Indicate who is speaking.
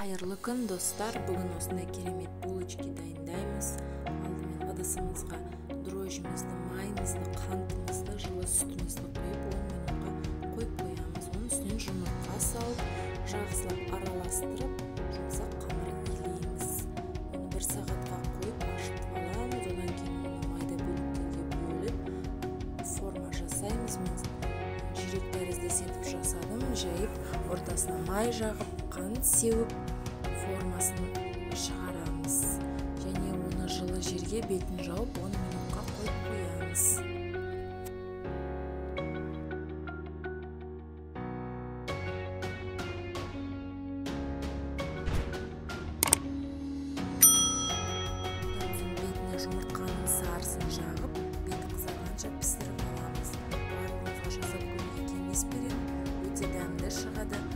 Speaker 1: Қайырлы күн, достар! Бүгін осындай керемет булочки дайындаймыз. Алдымен ыдысымызға дрожжімізді, майымызды, қантымызды, жылы сүтімізді құйып 10 минутқа қойып қоямыз. Оның үстінен жұмыртқа салып, жақсылап араластырып, жұмсақ қамыр илейміз. Оны 1 сағатқа қойып ашытып аламыз. Одан кейін оны майда бөліктерге бөліп форма жасаймыз. Мен жүрек тәріздес етіп жасадым. Жайып, ортасына май жағып, қант сеуіп, формасын шығарамыз. Және оны жылы жерге бетін жауып 10 минутқа қойып қоямыз. Одан соң бетіне жұмыртқаның сарысын жағып, беті қызарғанша пісіріп аламыз. Барлығыңызға жасап көруге кеңес беремін. Өте дәмді шығады.